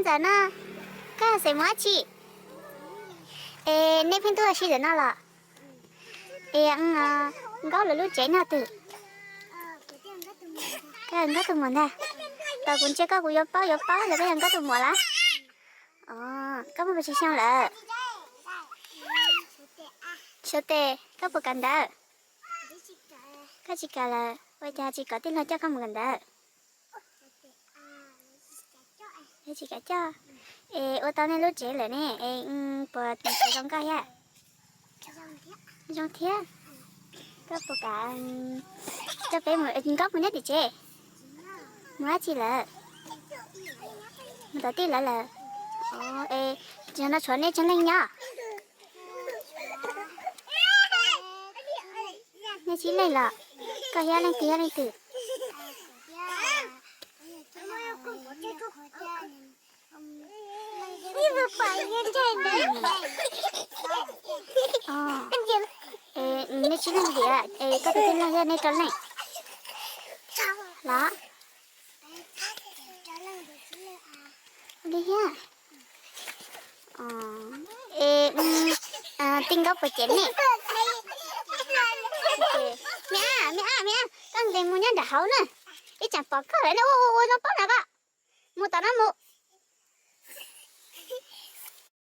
Ntxawm no, koj xav mus dab tsi? Es nej pheej tuaj ua si ntawm no los? Es Nkauj lawv lub tsev nyob twg? Koj yog Nkauj tus muam ntag. Tau kuv ntsia koj kuv yuav paub yuav paub tias koj yog Nkauj tus muam lawm. Os, koj muaj pes tsawg xyoo lawm? Xyov tes, koj puas kawm ntawv? Koj tsis kawm lawm, ua cas tsis kom tij laug coj koj mus kawm ntawv? Tsis kam coj. Es ua tau nej lub tsev lawm ne, es puas zoo nkauj thiab? Zoo thiab. Koj puas kam coj peb mus, Nkauj mus nyob tim tsev? Mus dab tsi lawm? Mus tom tij lawv lawm. Es no tshuav nej tsawg leej nyob? Nej tsib leej los? Koj thiab leej twg thiab leej twg? Nej tsib leej tiag, es koj tus tij laug thiab nej rau leej los? Li thiab. Es tij Nkauj puas cem nej? Me ab, me ab, me ab, koj nqis mus nyob nram hauv na, ib tsam pom koj lawm ne, ua ua ua zoo paub na koj. Mus tom no mus.